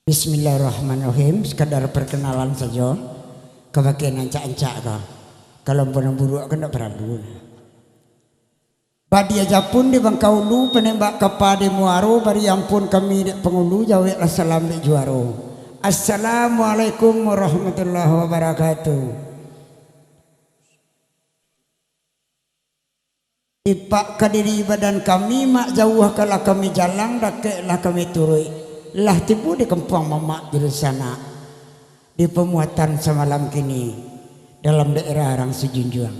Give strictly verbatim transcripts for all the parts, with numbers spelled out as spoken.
Bismillahirrahmanirrahim. Sekadar perkenalan sajo. Ka bakeh nan ancak-ancak ka. Kalau ampun nan buruak kan ndak paralu. Badia japun di Bangkaulu, panembak kapa di Muaro, bari ampun kami dek pangulu, jaweklah salam dek juaro. Assalamualaikum warahmatullahi wabarakatuh. Ipak ka diri badan kami, mak jauah kalah kami jalang, dakek lah kami turuik. Lah tibo di kampuang mamak jo dunsanak, di pamuatan samalam kini, dalam daerah Rang Sijunjuang.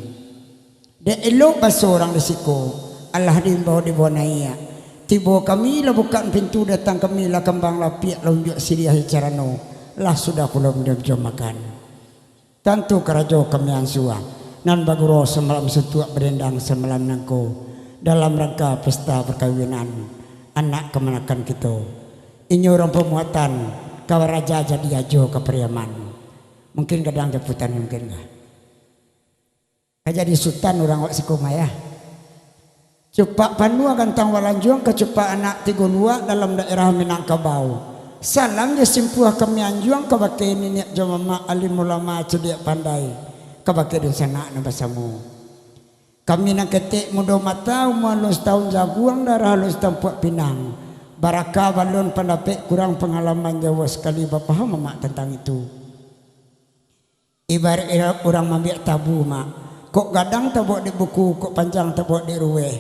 Dek elok baso urang di siko, alah diimbau dibawa naiak. Tibo kami lah bukak pintu, datang kami lah kambang, lah apiak lah unjuak siriah carano, lah sudah pulo minum jo makan. Tantu karajo kami ansua, nan bagurau samalam suntuak, badendang samalam nangko, dalam rangka pesta parkawinan anak kamanakan kito. Inyo urang pamuatan, ka baraja jadi ajo ka Pariaman. Mungkin gadang japutan, mungkin ka. Ka jadi sutan urang awak siko mah, yah. Cupak panuah gantang balanjuang, ka cupak anak tigo luak dalam daerah Minangkabau. Salam jo simpuah kami anjuang, kabake niniak jo mamak, alim ulama cadiak pandai, kabake dunsanak nan basamo. Kami nan ketek mudo mata, umua alun satahun jaguang, darah alun satampuak pinang. Barakah balun pandapek, kurang pangalaman, jauah sakali bapaham mamak tantang itu. Ibarat ira-, urang maambiak tabu, Mak. Kok gadang tabuak dek buku, kok panjang tabuak dek ruweh.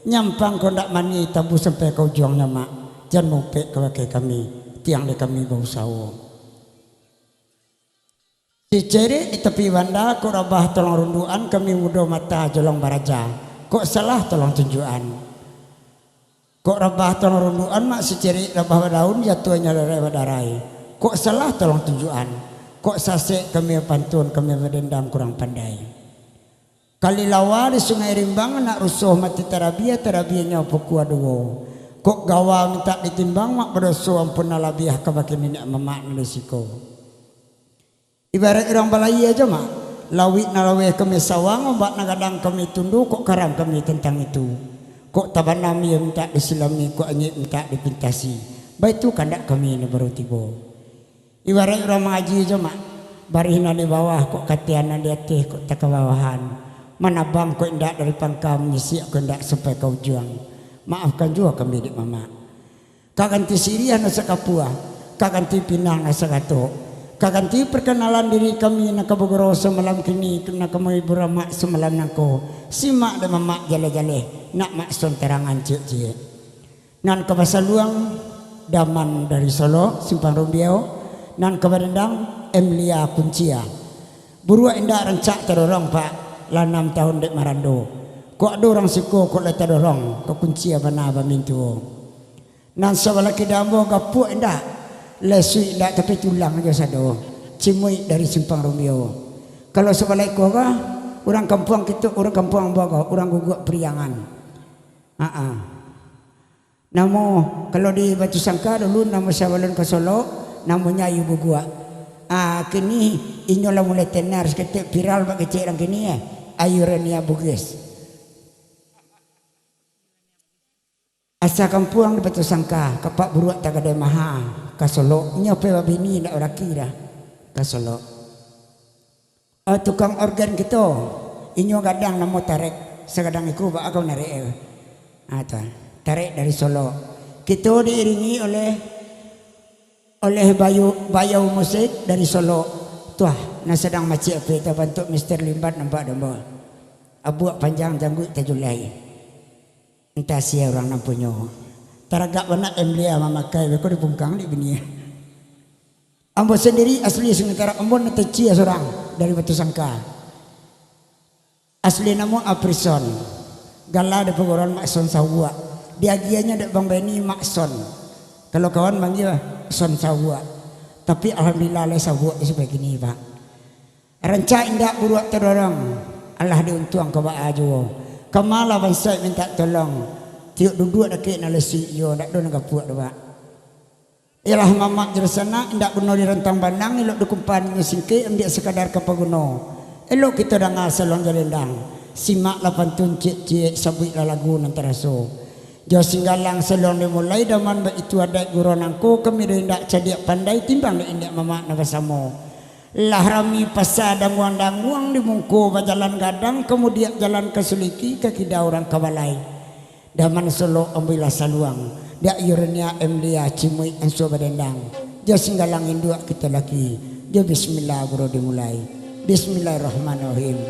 Nyampang kok ndak mani tabu sampai ka ujuangnyo, Mak. Jan mupek kabake kami, tiang dek kami bausawo. Sicerek di tapi banda, kok rabah tolong rundukan, kami mudo mata jolong baraja. Kok salah tolong tunjuakan. Kok rabah tolong rundukan, Mak, sicirik rabah badaun, jatuahnyo darai badarai. Kok salah tolong tunjuakan. Kok sasek kami pantun, kami badendang kurang pandai. Kali lawa di Sungai Rimbang, anak rusuah mati tarabiah, tarabiahnyo pukua duo. Kok gawa mintak ditimbang, Mak, badoso ampun nan labiah kabake niniak mamak nan di siko. Ibarat urang balayia jo, Mak. Lauik nan laweh kami sawang, ombak nan gadang kami tundu, kok karam kami tantang itu. Kok tabanam iyo mintak disilami, kok anyuik mintak dipintasi. Baitu kandak kami nan baru tibo. Ibarat urang mangaji jo, Mak. Barih nan di bawah, kok katian nan di ateh, kok takabawahan. Manabang kok indak dari pangka, manyisiak kok indak sampai ka ujuang. Maafkan juo kami, dek mamak. Ka ganti siriah nan sakapua, ka ganti pinang nan sagatok, ka ganti parkanalan diri kami nan ka bagurau samalam kini, nan ka mahibur amak samalam nangko, simak dek mamak jaleh-jaleh, nak mak sontarangan ciek-ciek. Nan ka basaluang, Daman dari Solok, Simpang Rumbiau, nan ka badendang, Emlia Kuncia. Buruak indak rancak tadorong, Pak, lah anam tahun dek marando. Kok ado urang siko, kok lai tadorong, ka kuncia bana bamintuo. Nan sabalah kida ambo gapuak indak, lesuik indak, tapi tulang jo sado. Cimuik dari Simpang Rumbio. Kalau sabalah iko ko, urang kampuang kito, urang kampuang ambo ko, urang Guguak Priangan. Aa. Namo, kalau di Batusangka dulu namo sabalun ka Solok, namonyo Ayu Guguak. Ah, kini inyo lah mulai tenar saketek, viral bak kecek urang kini, eh. Ayu Renia Bugis. Asa kampuang di Batusangka, kapak buruak tagadai maha, ka Solok. Inyo pai babini, indak balaki dah, ka Solok. Oh, tukang organ kito, inyo gadang namo Tarek, sagadang iko baa kau narek e. Ah, tu, Tarek dari Solok. Kito diiringi oleh, oleh Bayu, Bayau Musik dari Solok. Tuah, nan sadang macik api tu, bantuak Mister Limbat nampak dombo. Abuak panjang jangguik tajulai. Entah sia urang nan punyo. Taragak bana M D A mamakai, beko dipungkang dek bini. Ambo sandiri asli Sungai Tarab, ambo nan tacia surang dari Batusangka. Asli namo Aprison. Gala di paguruan Mak Son Sauak. Diagiahnyo dek Bang Beni Mak Son. Kalau kawan manggil Son Sauak. Tapi alhamdulillah, lai sauak sampai kini, Pak. Rancak indak buruak tadorong, alah diuntuang ka baa juo. Kama lah bansaik mintak tolong, tiok duduak dakek nan lesuik juo, ndak ado nan gapuak doh, Pak. Iyolah mamak jo dunsanak, indak guno dirantang banang, elok dikumpan inyo singkek, ambiak sakadar ka paguno. Elok kito danga saluang jalendang, simaklah pantun ciek-ciek, sabuiklah lagu nan taraso. Jo Singgalang saluang dimulai, daman baitu adaik guru nangko, kami doh indak cadiak pandai, timbang dek indak mamak nan basamo. Lah rami pasa danguang-danguang di muko bajalan gadang, ka mudiak jalan ka suliki, ka kida urang ka balai. Daman solok ambilah saluang, dak iyo reniak M D A cimuik ansua badendang. Jo Singgalang induak kito laki, jo bismillah guru dimulai. Bismillahirrahmanirrahim.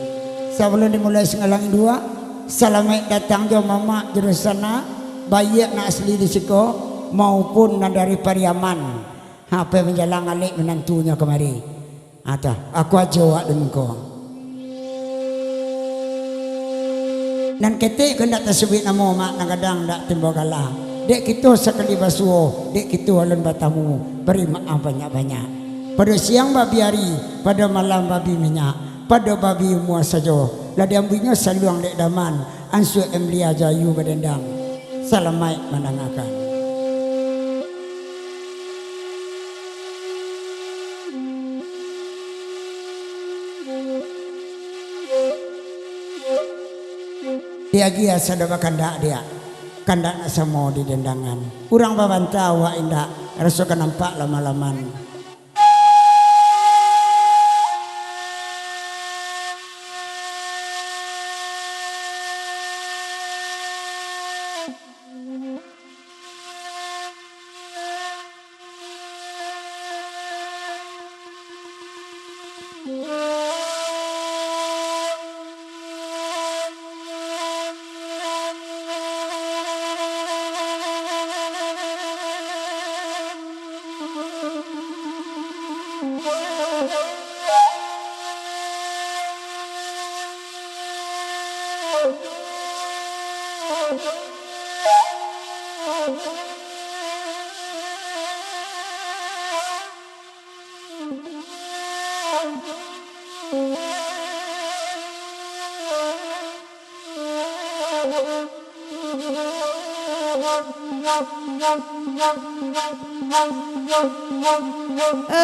Sabalun dimulai Singgalang induak, salamaik datang jo mamak jo dunsanak, baiak nan asli di siko, maupun nan dari Pariaman. Ha, pai manjalang alek minantunyo kamari. Ha, tu, aku ajo awak dulu ko. Nan ketek ko indak tasubuik namo, mak nan gadang indak timbua gala. Dek kito sakali basuo, dek kito alun batamu, bari maaf banyak-banyak. Pado siang babi ari, pado malam babi minyak, pado babi umua sajo, lah diambuinyo saluang dek daman, ansua M D A jo ayu badendang. Salamaik mandangakan. Diagiah sado bakandak diak, kandak nak samo di dendangan. Urang babanta awak indak, raso ka nampak laman-laman. Oi,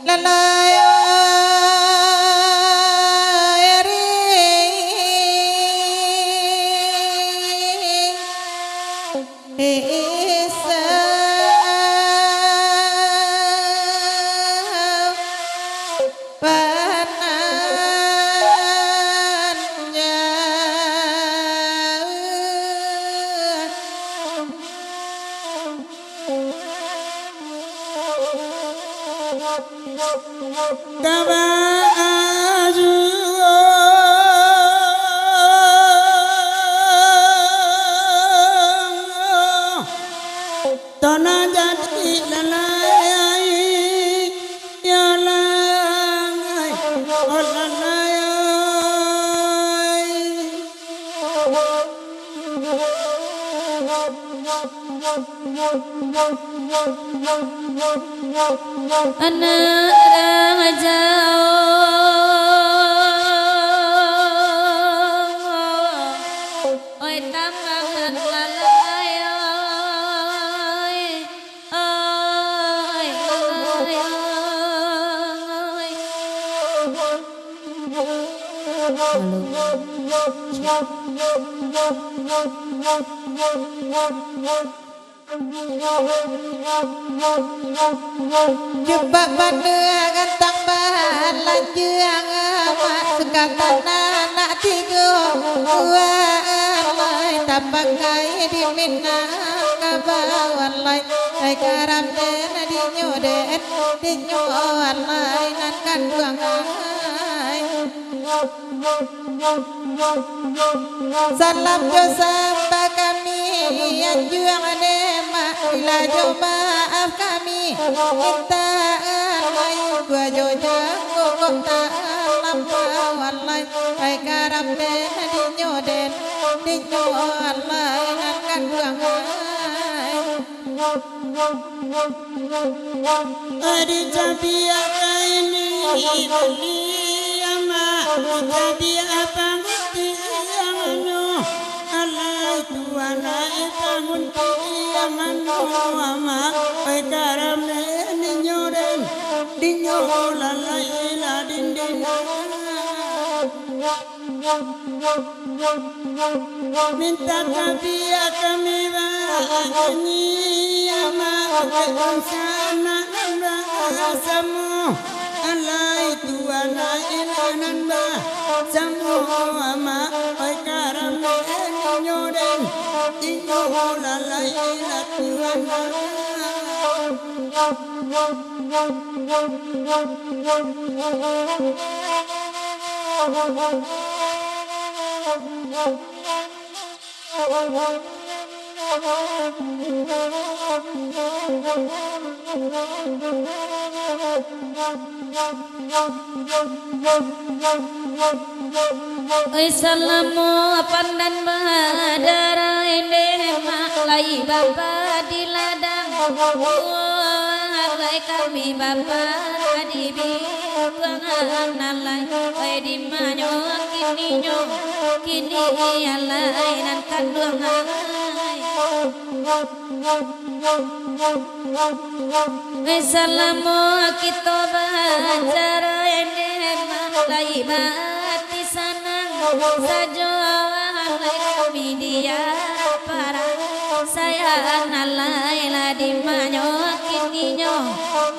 lalai, oi, ri. Isa pananjang. Ka baju tanah jadi lalai, ya lalai, oh lalai. Anak raja, oi, tambang nan lalai, oi, oi, lalai, oi. Halo. Cupak bana gantang balanjuang, mak sukatan anak tigo buah, lai tapakai di Minangkabau, lai ai karamben dinyo den, dinyo lai nan kanduang ai. Salam jo sambah kami, anjuang dek mak, bila jo maaf kami mintak, lai gua jo jago kok tak lampau, lai ai karamben dinyo den, dinyo lai nan kanduang ai. Adi cabiak kaini bali ama, cabiak pangutiangnyo, alai tuan ai pangutiangnyo ama, oi karamben dinyo den, dinyo lalai lah dinding. Mintak ka bia kami bajanji, Amak, unsanak nan basamo. Alai tuan nan basamo, Amak, oi, karano inyo den, inyo lalai lah tuan. Oi, salamo pandan badarah, indak mak lai bapa di ladang. Alai kami bapa di bituangan alai. Oi, di manyo kininyo, kini alai nan kanduang ai. Oi, salamo kito bacara, indak mak lai mati sanang. Sajo alai kami diaparang. Sayang alai lah di manyo kininyo,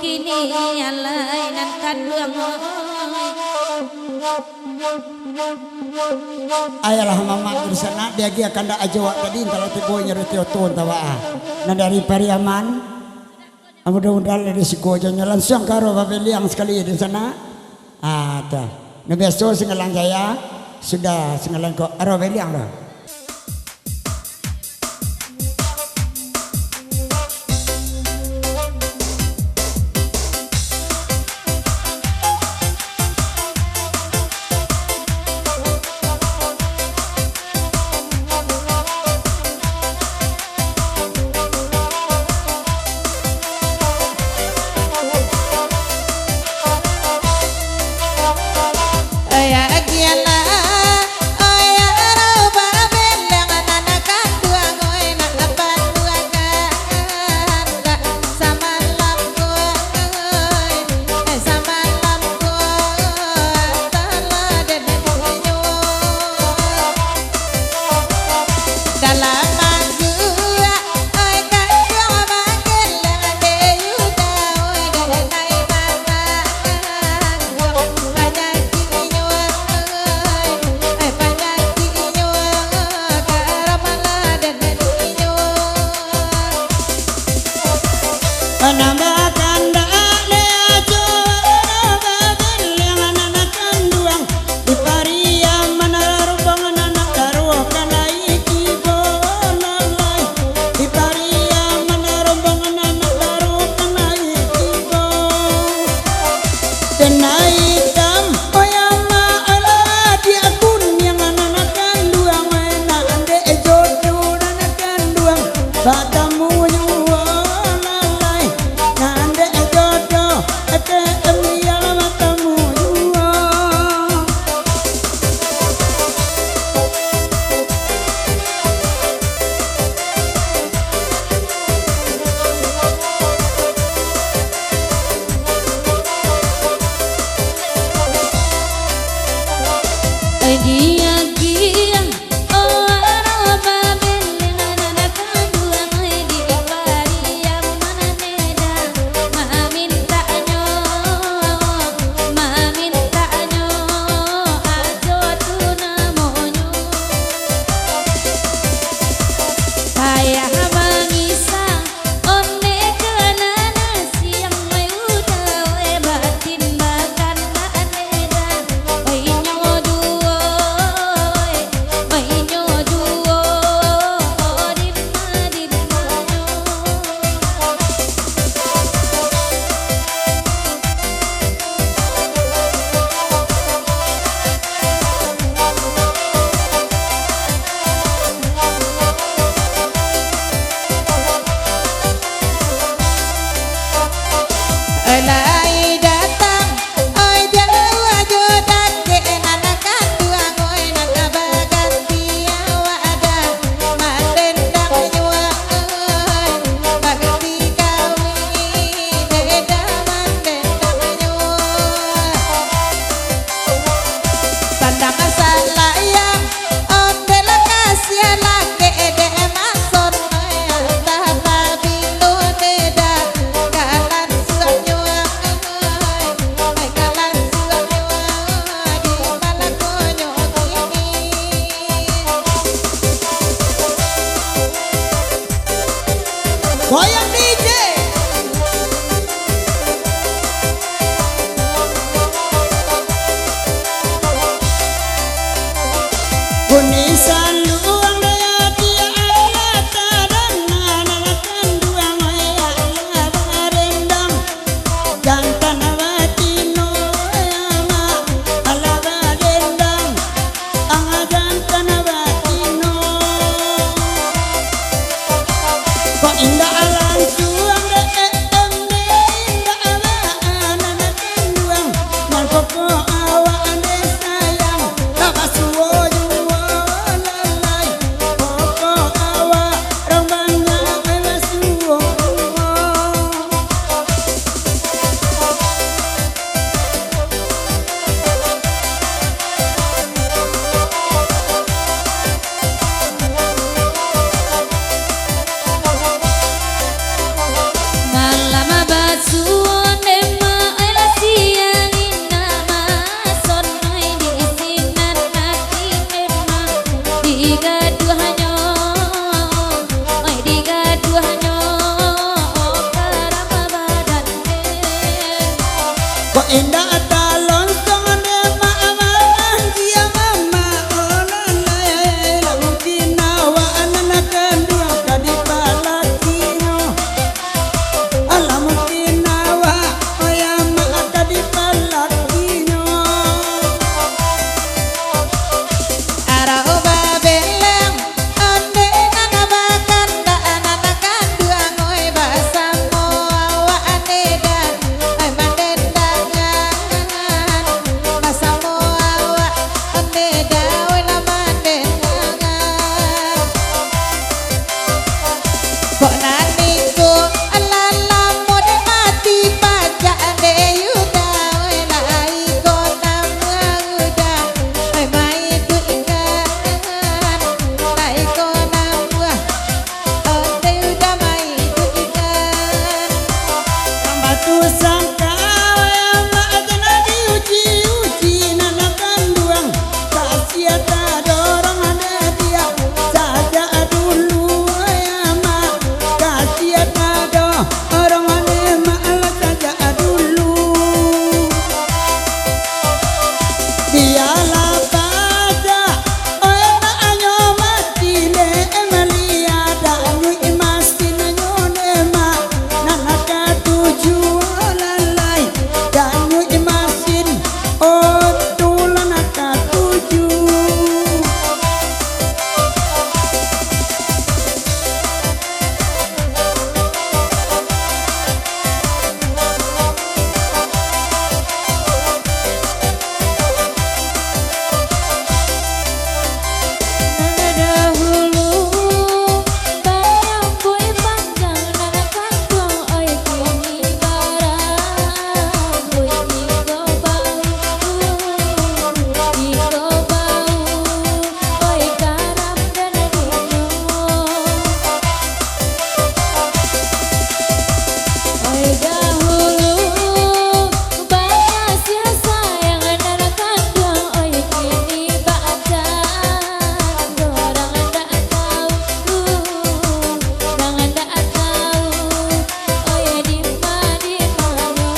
kini alai nan kanduang oi. Ayolah, mamak di sanak, diagiah kandak ajo awak tadi, antaro tibo inyo roti oto antawaa. Nan dari Pariaman, mudah-mudahan lah di siko ajo nyo lansuang ka Arwah Baliang sakali di sanak. Ah, tu. Nan biaso Singgalang Jaya, sudah Singgalang ko Arwah Baliang tu. Panambah kandak le ajo, Arwah Baliang nan kanduang, di Pariaman Rarubang nan taruah ka lai tibo. Goyang D J. Bunyi saluang dek adiak, alah tadanga nan kanduang, alah barendang. Jantan batino, alah barendang. Ang jantan batino. Kok indak lansuang dek M B, indak baanak kanduang. Mangko ko awak dek sayang, tak basuo juo lalai. Pokok awak rang banyak basuo. Malam basuo dema, lah siang indak mason, oi di sinan ati dema, digaduahnyo, oi digaduahnyo, karam badan. Kok indak talonsong dek mamak, mamak, sia mamak, oh lalai, lah mungkin awak nan kanduang ka dipalakinyo. Alah mungkin awak, oh ya mak, ka dipalakinyo. Arau babeleng, ondeh nan bakandak nan kanduang, oi, basamo awak ande dan, oi, mandendangan. Basamo awak ande dan, oi, lah mandendangan. Kok nan iko, alah lamo dek mati pacak dek Yuda, oi, lah iko namuah Yuda, oi, maiduik ikan, lah iko namuah, oi, Yuda maiduik ikan. Batu sangkal, oi, amak, jangan diuji-uji nan kanduang. Kasian tadorong dek adiak sajak dulu, oi, amak. Kasian tadorong dek mak lah sajak dulu. Bialah pacak, oi, mak, nyo mati dek maliah, danyuik masin nyo dek mak, nan katuju lalai, danyuik masin. Oh, tulan katuju. Nan dahulu, bayang bui panggang nan kanduang, oi, kini barang bui tigo bau, tigo bau, oi, karam dan duno. Oi, dahulu, banyak sia sayang nan kanduang, oi, kini badan dorang ndak tau, dorang ndak tau, oi, di ma-, di mano.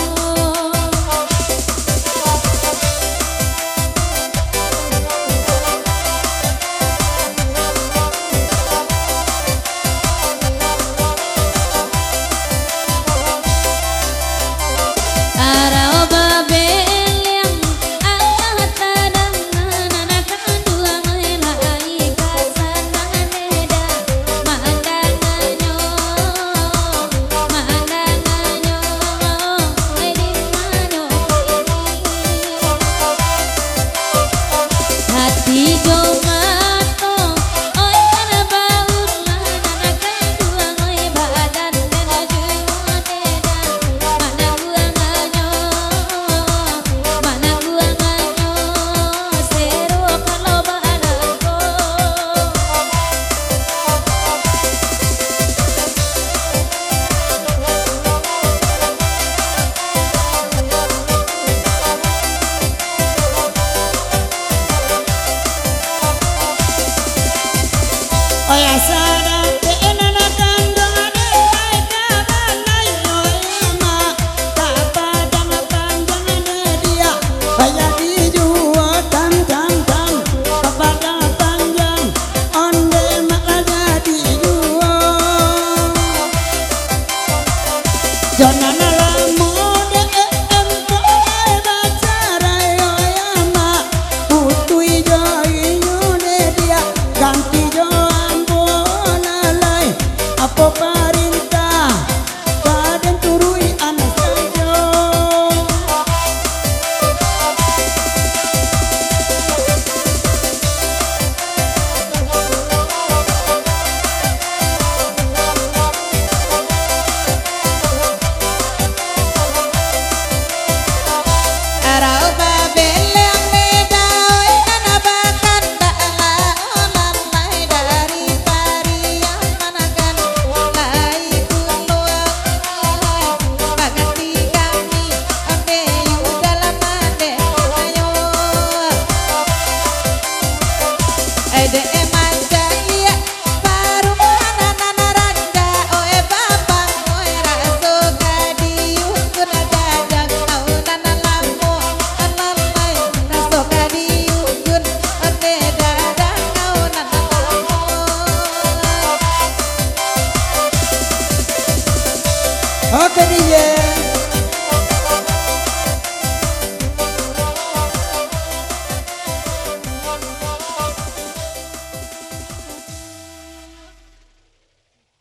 Arau babeleng, alah tadanga nan kanduang, lah iko sanang dek mandanganyo, mandanganyo, di mano kini. Hati jo mato, oi, nan baulah nan kanduang, oi, badan nan juo deda, manangguangnyo, manangguangnyo, sero kalau balangko. Oi, asa